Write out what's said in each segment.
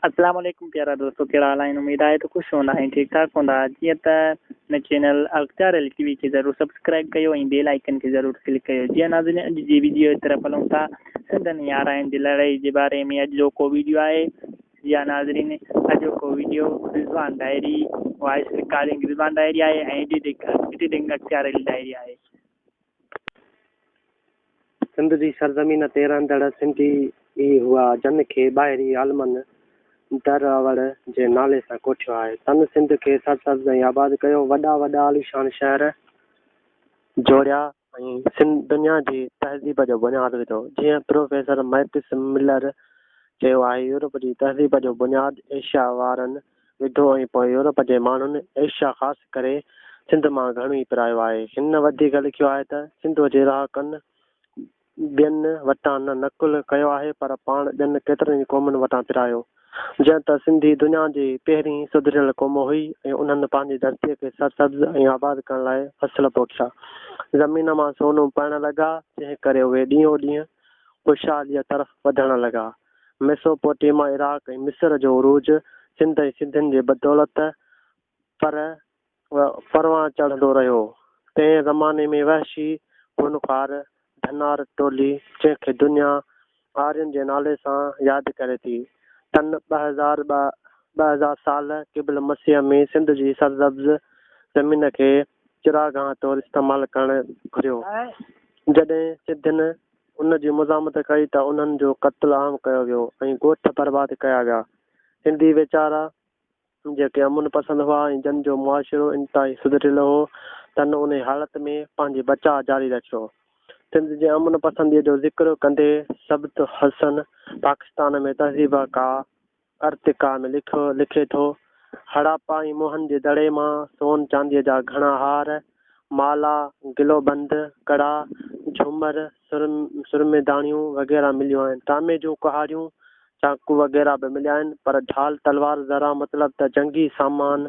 اسلام عليڪم پيارا دوستو ڪهڙا حال آهن اميد آهي ته خوش هوندا ۽ ٺيڪ ٺاڪ هوندا جيئن ته هن چينل اختيار علي ٽي وي کي ضرور سبسڪرائب ڪيو ۽ بيل آئيڪن کي ضرور ڪلڪ ڪيو جيئن ناظرين اڄ جي ويڊيو طرف هلون ٿا سنڌ ۽ آرائين جي لڙائي جي باري ۾ اڄوڪو ويڊيو آهي جي ها ناظرين اڄوڪو video Rizwan diary voice recording Rizwan diary آهي ۽ ايڊيٽنگ اختيار علي ڊائري آهي. سنڌ جي سرزمين تي رهندڙ سنڌي ئي هئا، جن کي ٻاهرين عالمن دراوڙ جي نالي سان ڪوٺيو آهي. تن سنڌ کي سرسبز ۽ آباد ڪيو، وڏا وڏا عاليشان شهر جوڙيا ۽ دنيا جي تهذيب جو بنياد وڌو. جيئن پروفيسر مئڪس ملر چيو آهي، يورپ جي تهذيب جو بنياد ايشيا وارن وڌو ۽ پوء يورپ جي ماڻهن ايشيا خاص ڪري سنڌ مان گهڻو ئي پرايو آهي. هن وڌيڪ لکيو آهي ته سنڌوء جي رهاڪن ٻين وٽان نه نقل ڪيو آهي پر پاڻ ٻين ڪيترن ئي قومن وٽان پرايو. جئن ته سنڌي دنيا جي پهرين سڌريل قوم هئي ۽ انهن پنهنجي ڌرتيء کي سرسبز ۽ آباد ڪرڻ لاء فصل پوکيا. زمين مان سونو پئڻ لڳا، جنهن ڪري اهي ڏينهون ڏينهن خوشحاليء طرف وڌڻ لڳا. ميسوپوٽيما، عراق ۽ مصر جو عروج سنڌ ۽ سنڌين جي بدولت پر پروان چڙهندو رهيو. تنهن زماني ۾ وحشي خونخوار ڌنار ٽولي، جنهن کي دنيا آرين جي نالي سان ياد ڪري ٿي، تن 2000 سال قبل مسيح ۾ سنڌ جي سرسبز زمين کي چراگاهه طور استعمال ڪرڻ گهريو. جڏهن سنڌين ان جي مزاحمت ڪئي ته انهن جو قتل عام ڪيو ويو ۽ ڳوٺ برباد ڪيا ويا. سنڌي ويچارا جيڪي امن پسند هئا ۽ جن جو معاشرو انتهائي سڌريل هو، تن انهي حالت ۾ پنهنجي بچاء جاري رکيو. سنڌ جي امن پسنديء جو ذڪر ڪندي سبط حسن پاڪستان ۾ تهذيب ڪا ارتقا ۾ لکيو لکي ٿو، هڙاپا ۽ موهن جي دڙي مان سون چانديء جا گهڻا هار، مالا، گلوبند، ڪڙا، جهومر، سرميداڻيون وغيره مليون آهن. ٽامي جون ڪهاڙيون، چاقو وغيره به مليا آهن، پر ڍال، تلوار، ذرا مطلب ته جنگي سامان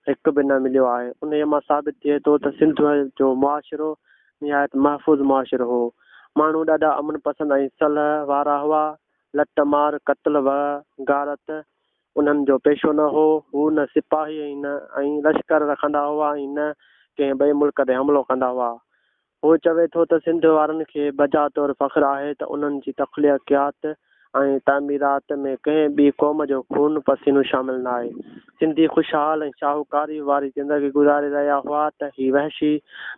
هڪ به نه مليو آهي. انهيء مان ثابت ٿئي ٿو ته سنڌوء جو معاشرو نهايت محفوظ معاشرو هو. ماڻهو ڏاڍا امن پسند ۽ صلح وارا هئا. لٽ مار، قتل و غارت انهن جو پيشو نه هو. هو نه سپاهي ۽ نه ۽ لشڪر رکندا هئا ۽ نه ڪنهن ٻئي ملڪ تي حملو ڪندا هئا. هو چوي ٿو ته سنڌ وارن کي بجا طور فخر آهي ته انهن جي تخليقيات ۽ تعميرات ۾ ڪنهن ٻي قوم جو خون پسينو شامل ناهي. سنڌي خوشحال ۽ شاهوڪاري واري زندگي گذاري رهيا هئا ته هي وحشي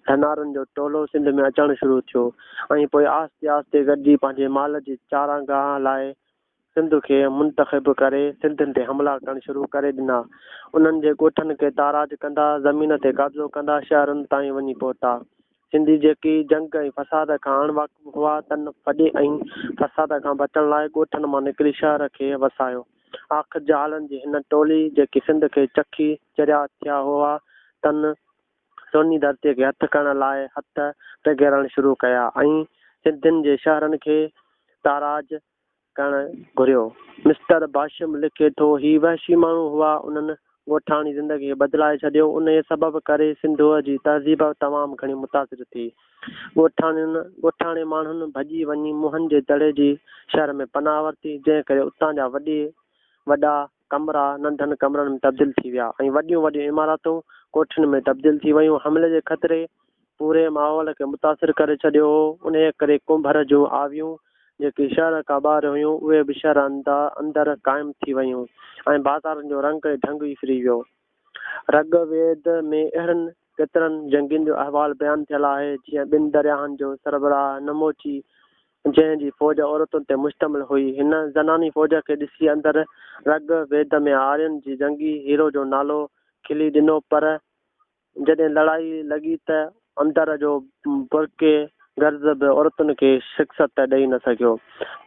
ڌنارن جو ٽولو سنڌ ۾ اچڻ شروع ٿيو ۽ پوء آهستي آهستي گڏجي پنهنجي مال جي چاراگاهه لاء سنڌ کي منتخب ڪري سنڌين تي حملا ڪرڻ شروع ڪري ڏنا. انهن جي ڳوٺن کي تاراج ڪندا، زمين تي قبضو ڪندا شهرن تائين وڃي پهتا. سنڌي جيڪي جنگ ۽ فساد کان اڻ واقف هئا، تن ڦڏي ۽ فساد کان بچڻ لاء ڳوٺن مان نڪري شهر کي وسايو. آخر جهالن جي هن ٽولي، جيڪي سنڌ کي چکي چريا ٿيا هئا، تن سوني ڌرتيء کي هٿ ڪرڻ لاء هٿ پگهيرڻ شروع ڪيا ۽ سنڌين جي شهرن کي تاراج ڪرڻ گهريو. مسٽر باشم لکي ٿو، هي وحشي ماڻهو هئا، انهن ڳوٺاڻي زندگي کي بدلائي ڇڏيو، انهيء سبب ڪري سنڌوء جي تهذيب تمام گهڻي متاثر ٿي. ڳوٺاڻين ڳوٺاڻي ماڻهن ڀڄي وڃي موهن جي دڙي جي شهر ۾ پناهه ورتي، جنهن ڪري اتان جا وڏي وڏا ڪمرا ننڍن ڪمرن ۾ تبديل ٿي ويا ۽ وڏيون وڏيون عمارتون ڪوٺين ۾ تبديل ٿي ويون. حملي جي خطري پوري ماحول کي متاثر ڪري ڇڏيو هو. انهيء ڪري ڪنڀر جون آويون جيڪي شهر کان ٻاهر هيون، اهي به شهر اندر قائم ٿي ويون ۽ بازارن جو رنگ ۽ ڍنگ ئي ڦري ويو. رگ ويد ۾ اهڙن ڪيترن جنگين جو احوال بيان ٿيل آهي، جيئن ٻن درياهن جو سربراهه نموچي، جنهن جي فوج عورتن تي مشتمل هئي. هن زناني فوج کي ڏسي اندر رگ ويد ۾ آرين جي جنگي هيرو جو نالو کلي ڏنو، پر جڏهن لڙائي لڳي ته اندر جو برقي غرض به عورتن کي شڪست ڏئي نه سگهيو.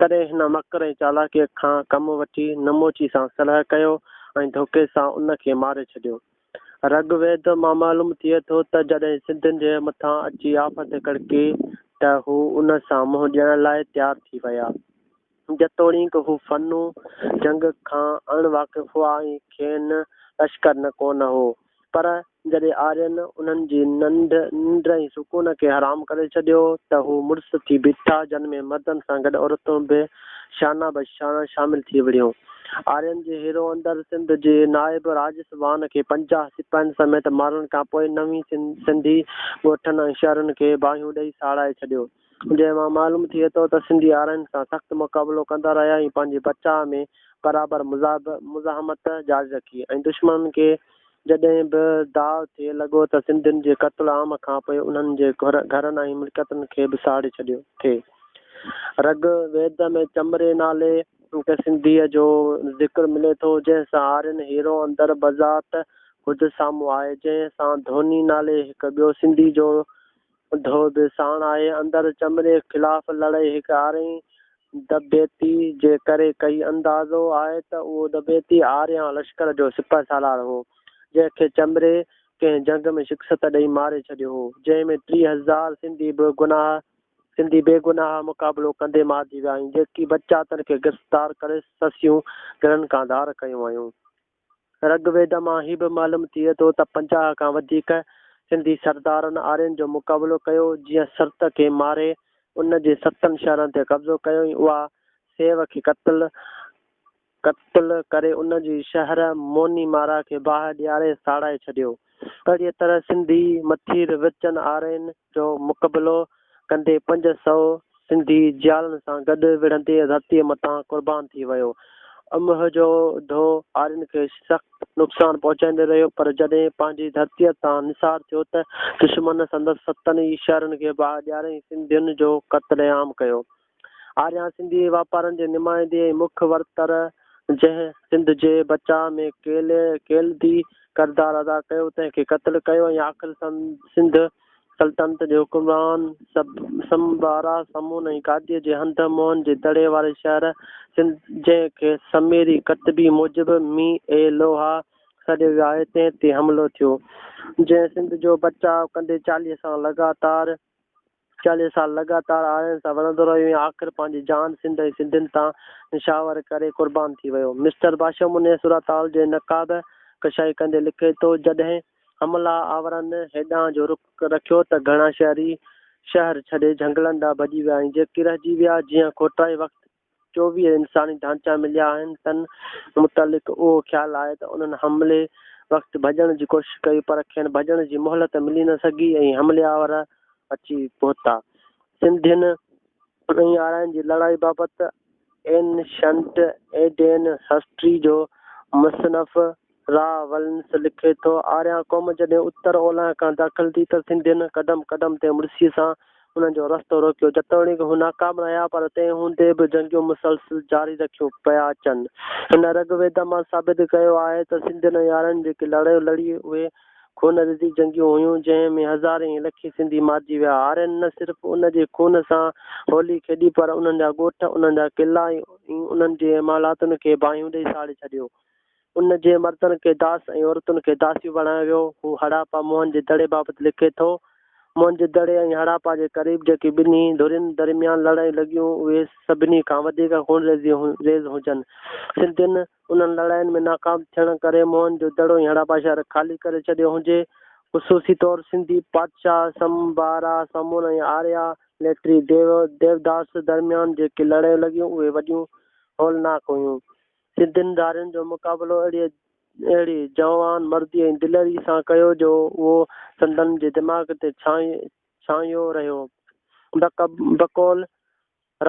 تڏهن هن مڪر ۽ چالاڪيء کان ڪم وٺي نموچي سان صلح ڪيو ۽ ڌوڪي سان ان کي ماري ڇڏيو. رگ ويد مان معلوم ٿئي ٿو ته جڏهن سنڌين جي مٿان اچي آفت ڪڙڪي ته هو ان سان منهن ڏيڻ لاء تيار ٿي ويا. جيتوڻيڪ هو فن جنگ کان اڻ واقف هئا ۽ کين لشڪر نه ڪونه هو، پر جڏهن آرين انهن جي ننڊ ۽ سڪون کي حرام ڪري ڇڏيو ته هو مڙس ٿي بيٺا، جن ۾ مردن سان گڏ عورتون به شانه به شانه شامل ٿي وڙهيون. آرين جي هيرو اندر سنڌ جي نائب راجس وان کي 50 سپاهين سميت مارڻ کانپوء 90 سنڌي ڳوٺن ۽ شهرن کي باهيون ڏئي ساڙائي ڇڏيو، جنهن مان معلوم ٿئي ٿو ته سنڌي آرين سان سخت مقابلو ڪندا رهيا ۽ پنهنجي بچاء ۾ برابر مزاحمت جاري رکي ۽ دشمنن کي جڏهن به داء ٿئي لڳو ته سنڌين جي قتل عام کانپوء انهن جي گهرن ۽ ملڪيتن کي به ساڙي ڇڏيو ٿي. رگ ويد ۾ چمري نالي هڪ سنڌيء جو ذڪر ملي ٿو، جنهن سان آرين هيرو اندر بذات خود سامهون آهي، جنهن سان ڌوني نالي هڪ ٻيو سنڌي جو ڌو به ساڻ آهي. اندر چمري خلاف لڙائي هڪ آرين دبيتي جي ڪري ڪئي. اندازو آهي ته اهو دبيتي آريان لشڪر جو سپهه سالار هو، جنهن کي چمري ڪنهن جنگ ۾ شڪست ڏئي ماري ڇڏيو هو، جنهن ۾ 3000 سنڌي به گناهه سنڌي بيگناهه مقابلو ڪندي مارجي ويا ۽ جيڪي بچا تن کي گرفتار ڪري سسيون گهرن کان ڌار ڪيون ويون. رگ ويد مان هي به معلوم ٿئي ٿو ته 50 کان وڌيڪ سنڌي سردارن آرين جو مقابلو ڪيو، جيئن سرت کي ماري ان جي ستن شهرن تي قبضو ڪيو ۽ اها سيو کي قتل قتل ڪري ان جي شهر موني مارا کي باهه ڏياري ساڙائي ڇڏيو. اهڙيء طرح سنڌي مٿير وچن آرين جو مقابلو ڪندي 500 سنڌي جيالن سان گڏ وڙهندي ڌرتيء مٿان قربان ٿي ويو. امهه جو ڌو آرين کي سخت نقصان پهچائيندو رهيو پر جڏهن پنهنجي ڌرتيء تان نثار ٿيو ته دشمن سندس ستن ئي شهرن کي باهه ڏياري سنڌين جو قتل عام ڪيو. آريان سنڌي واپارن جي نمائندي ۽ مک ورتر جنهن سنڌ جي بچاء ۾ ڪيلدي ڪردار ادا ڪيو تنهن کي قتل ڪيو ۽ آخر سنڌ سلطنت جي حڪمران سمبارا سمون ۽ گاديء جي هنڌ موهن جي دڙي واري شهر جنهن کي سميري ڪتبي موجب مي اي لوها سڏيو ويو آهي تنهن تي حملو ٿيو جنهن سنڌ جو بچاء ڪندي 40 سال لڳاتار 40 سال لڳاتار آرين سان وڙهندو رهيو ۽ آخر پنهنجي جان سنڌ ۽ سنڌين تان نشاور ڪري قربان ٿي ويو. مسٽر باشم انهيء صورتحال جي نقاب ڪشائي ڪندي لکي ٿو، جڏهن حمله آورن هيڏانهن جو رخ رکيو ته گهڻا شهري شهر ڇڏي جهنگلن ڏانهن ڀڄي ويا ۽ جيڪي رهجي ويا، جيئن کوٽائي وقت 24 انساني ڍانچا مليا آهن، تن متعلق اهو خيال آهي ته انهن حملي وقت ڀڄڻ جي ڪوشش ڪئي، پر کين ڀڄڻ جي مهلت ملي نه سگهي ۽ حملي آور اچي پهتا. سنڌين ۽ آرائين جي لڙائي بابت اينشنٽ ايڊين هسٽري جو مصنف را ولنس لکي ٿو، آريان قوم جڏهن اتر اولهه کان داخل ٿي ته سنڌين قدم قدم تي مڙسيء سان انهن جو رستو روڪيو. جيتوڻيڪ هو ناڪام رهيا پر تنهن هوندي به جنگيون مسلسل جاري رکيون پيا اچن. هن رگ ويد مان ثابت ڪيو آهي ته سنڌين ۽ آرين جيڪي لڙايون لڙي اهي خونريزي جنگيون هيون جنهن ۾ هزارين ۽ لکين سنڌي مارجي ويا. آرين نه صرف ان جي خون سان هولي کيڏي پر انهن جا ڳوٺ، انهن جا قلعا ۽ انهن جي محلاتن کي باهيون ڏئي ساڙي ڇڏيو. ان جي مردن کي داس ۽ عورتن کي داسيون بڻايو ويو. هو هڙاپا موهن جي دڙي بابت لکي ٿو، موهن جي دڙي ۽ هڙاپا جي قريب جيڪي ٻنهي ڌرين درميان لڙايون لڳيون، اهي سڀني کان وڌيڪ خونريز هجن. سنڌين انهن لڙاين ۾ ناڪام ٿيڻ ڪري موهن جو دڙو ۽ هڙاپا شهر خالي ڪري ڇڏيو هجي. خصوصي طور سنڌي پادشاهه سمبارا سمون ۽ آريا ليٽري ديوداس درميان جيڪي لڙايون لڳيون، اهي وڏيون هولناڪ هيون. سنڌين ڌارين جو مقابلو اهڙي جوان مردي ۽ دليري سان ڪيو جو اهو سندن جي دماغ تي ڇانيو رهيو. بقول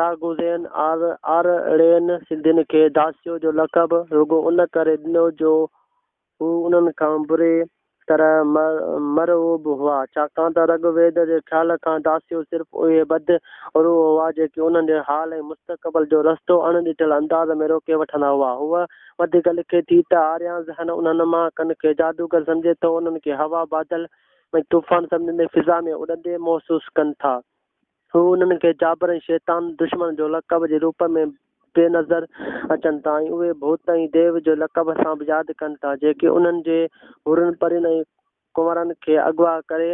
راگوزين آرڙين سنڌين کي داسيو جو لقب رڳو ان ڪري ڏنو جو هو انهن کان بري طرح مرعوب هئا، ڇاڪاڻ ته رگ ويد جي خيال کان داسيو صرف اهي بد روح هئا، جيڪي انهن جي حال ۽ مستقبل جو رستو اڻ ڏٺل انداز ۾ روڪي وٺندا هئا. هوء وڌيڪ لکي ٿي ته آريان ذهن انهن مان ڪن کي جادوگر سمجهي ٿو، انهن کي هوا، بادل ۽ طوفان سمجهندي فضا ۾ اڏندي محسوس ڪن ٿا. هو انهن کي جابر ۽ شيطان، دشمن، جو لقب جي روپ ۾ به نظر اچن ٿا ۽ اهي ڀوت ۽ ديو جي لقب سان به ياد ڪن ٿا، جيڪي انهن جي حورن پرين ۽ ڪنورن کي اغوا ڪري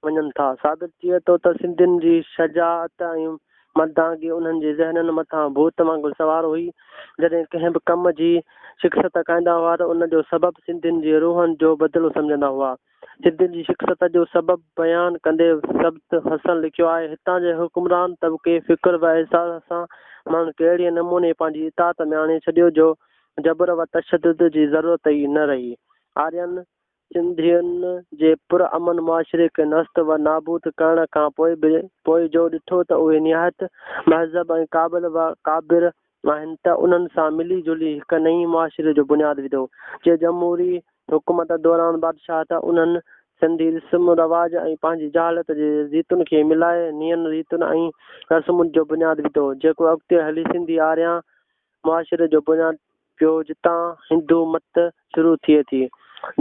وڃن ٿا. ثابت ٿئي ٿو ته سنڌين جي شجاعت ۽ مردانگي انهن جي ذهنن مٿان ڀوت وانگر سوار هئي. جڏهن ڪنهن به ڪم جي شڪست کائيندا هئا ته ان جو سبب سنڌين جي روحن جو بدلو سمجهندا هئا. سنڌين جي شڪست جو سبب بيان ڪندي سبط حسن لکيو آهي، هتان جي حڪمران طبقي فڪر و احساس سان ماڻهن کي اهڙي نموني پنهنجي اطاعت ۾ آڻي ڇڏيو جو جبر و تشدد جي ضرورت ئي نه رهي. آرين سنڌين جي پر امن معاشري کي نست و نابود ڪرڻ کان پوء به پوء جو ڏٺو ته اهي نهايت مهذب ۽ قابل و قابر آهن ته انهن سان ملي جلي هڪ نئين معاشري جو بنياد وڌو. جي جمهوري حڪومت دوران بادشاهت انهن سنڌي رسم رواج ۽ پنهنجي جهالت جي ريتن کي ملائي نين ريتن ۽ رسمن جو بنياد وڌو، جيڪو اڳتي هلي سنڌي آريان معاشري جو بنياد پيو جتان هندو مت شروع ٿئي ٿي.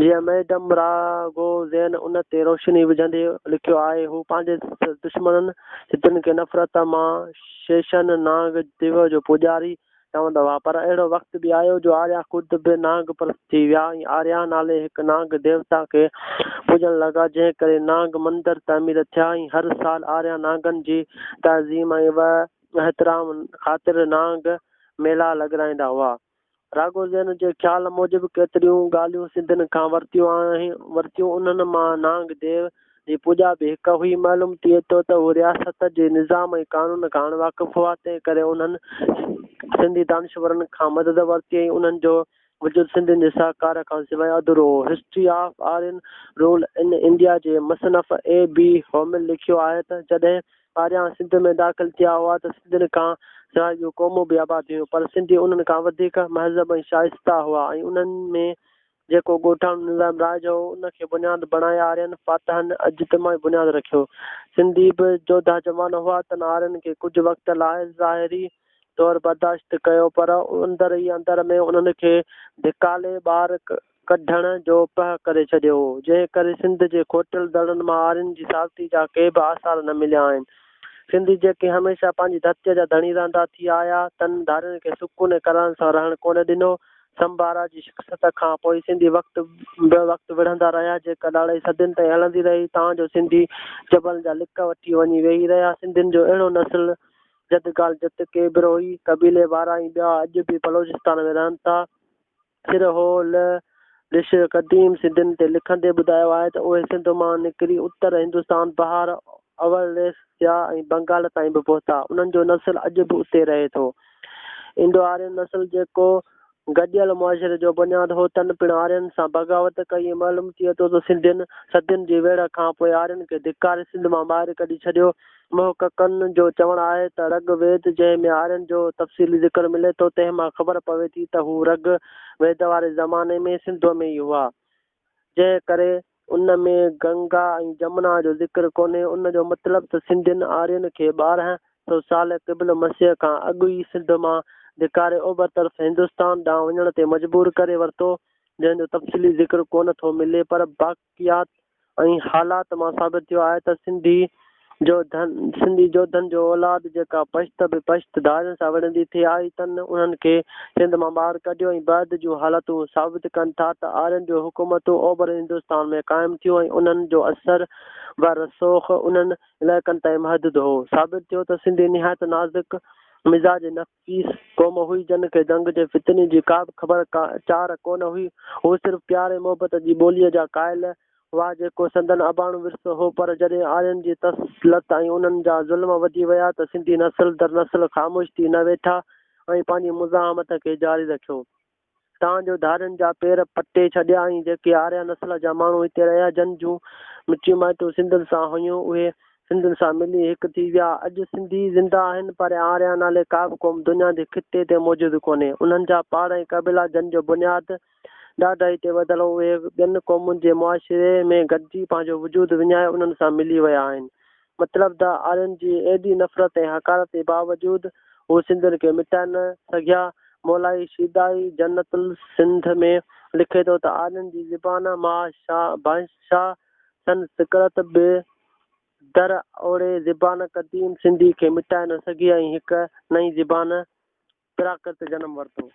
جيئن مئڊم راگو زين ان تي روشني وجهندي لکيو آهي، هو پنهنجي دشمنن سنڌين کي نفرت مان شيشن نانگ ديو جو پوڄاري چوندا هئا، پر اهڙو وقت به آيو جو آريا خود به نانگ پرست ٿي ويا ۽ آريا نالي هڪ نانگ ديوتا کي پوڄڻ لڳا، جنهن ڪري نانگ مندر تعمير ٿيا ۽ هر سال آريا نانگن جي تعظيم ۽ و احترام خاطر نانگ ميلا لڳرائيندا هئا. راگوزين جي خيال موجب ڪيتريون ڳالهيون سنڌين کان ورتيون انهن مان نانگ ديو جي پوڄا به هڪ هئي. معلوم ٿئي ٿو ته هو رياست جي نظام ۽ قانون کان اڻواقف هئا، تنهن ڪري انهن سنڌي دانشورن کان مدد ورتي ۽ انهن جو وجود سنڌين جي سهڪار کان سواء اڌورو هو. History of Aryan rule in India جي مصنف اي بي هومل لکيو آهي ته جڏهن آريان سنڌ ۾ داخل ٿيا هئا ته سنڌين کان سواء ٻيون قومون به آباد هيون پر سنڌي انهن کان وڌيڪ مهذب ۽ شائسته هئا ۽ انهن ۾ جيڪو ڳوٺاڻو نظام رائج هو ان کي بنياد بڻائي آرين فاتحن اجتماعي بنياد رکيو. سنڌي به جوڌا جوان هئا تن آرين کي ڪجهه وقت لاء ظاهري طور برداشت ڪيو پر اندر ئي اندر ۾ انهن کي ڌڪالي ٻاهر ڪڍڻ جو پهه ڪري ڇڏيو هو، جنهن ڪري سنڌ جي کوٽيل دڙن مان آرين جي ثابتي جا ڪي به آثار نه مليا آهن. سنڌي جيڪي هميشه پنهنجي ڌرتيء جا ڌڻي رهندا ٿي آيا، تن ڌارين کي سڪون ۽ قرار سان رهڻ ڪونه ڏنو. سمبارا جي شڪست کان پوء سنڌي وقت به وقت وڙهندا رهيا، جيڪا لڙائي صدين تائين هلندي رهي، تان جو سنڌي جبلن جا لڪ وٺي وڃي ويهي رهيا. سنڌين جو اهڙو نسل جدگال جتڪي، بروهي قبيلي وارا ۽ ٻيا اڄ به بلوچستان ۾ رهن ٿا. سر هو ل ڊش قديم سنڌين تي لکندي ٻڌايو آهي ته اهي سنڌ مان نڪري اتر هندستان، بهار، اوريسيا ۽ بنگال تائين به پهتا. انهن جو نسل اڄ به اتي رهي ٿو. انڊو آرين نسل جيڪو گڏيل معاشري جو بنياد هو، تن پڻ آرين سان بغاوت ڪئي ۽ معلوم ٿئي ٿو ته سنڌين صدين جي ويڙهه کان پوء آرين کي ڌڪاري سنڌ مان ٻاهر ڪڍي ڇڏيو. محققن جو چوڻ آهي ته رگ ويد جنهن ۾ آرين جو تفصيلي ذڪر ملي ٿو تنهن مان خبر پوي ٿي ته هو رگ ويد واري زماني ۾ سنڌوء ۾ ئي هئا جنهن ڪري ان ۾ گنگا ۽ جمنا جو ذڪر ڪونهي ان جو مطلب ته سنڌين آرين کي 1200 سال قبل مسيح کان اڳ ئي سنڌ مان ڌڪاري اوڀر طرف هندستان ڏانهن وڃڻ تي مجبور ڪري ورتو جنهن جو تفصيلي ذڪر ڪونه ٿو ملي پر باقيات ۽ حالات مان ثابت ٿيو آهي ته سنڌي سنڌي جوڌن جو اولاد جيڪا پشت به پشت ڌارين سان وڙهندي ٿي آئي تن انهن کي سنڌ مان ٻاهر ڪڍيو ۽ بعد جون حالتون ثابت ڪن ٿا ته آرين جون حڪومتون اوڀر هندستان ۾ قائم ٿيون ۽ انهن جو اثر و رسوخ انهن علائقن تائين محدود هو. ثابت ٿيو ته سنڌي نهايت نازڪ مزاج ۽ نفيس قوم هئي جن کي جنگ جي فتني جي ڪا به خبر چار ڪونه هئي. هو صرف پيار ۽ محبت جي ٻوليء جا قائل هئا جيڪو سندن اباڻو ورثو هو پر جڏهن آرين جي تسلط ۽ انهن جا ظلم وڌي ويا ته سنڌي نسل در نسل خاموش ٿي نه ويٺا ۽ پنهنجي مزاحمت کي جاري رکيو. تان جو ڌارين جا پير پٽي ڇڏيا ۽ جيڪي آريا نسل جا ماڻهو هتي رهيا، جن جون مٽيون مائٽيون سنڌين سان هيون، اهي سنڌين سان ملي هڪ ٿي ويا. اڄ سنڌي زنده آهن، پر آريا نالي ڪا به قوم دنيا جي خطي تي موجود ڪونهي. انهن جا پاڙ ۽ قبيلا، جن جو بنياد ڏاڍائي تي ٻڌل هو، اهي ٻين قومن جي معاشري ۾ گڏجي پنهنجو وجود وڃائي انهن سان ملي ويا آهن. مطلب ته آرين جي ايڏي نفرت ۽ حقارت جي باوجود هو سنڌين کي مٽائي نه سگهيا. مولائي شيدائي جنت السنڌ ۾ لکي ٿو ته آرين جي زبان مها ڀاشا سنسڪرت به در اوڙي زبان قديم سنڌي کي مٽائي نه سگهي ۽ هڪ نئين زبان پراڪرت جنم ورتو.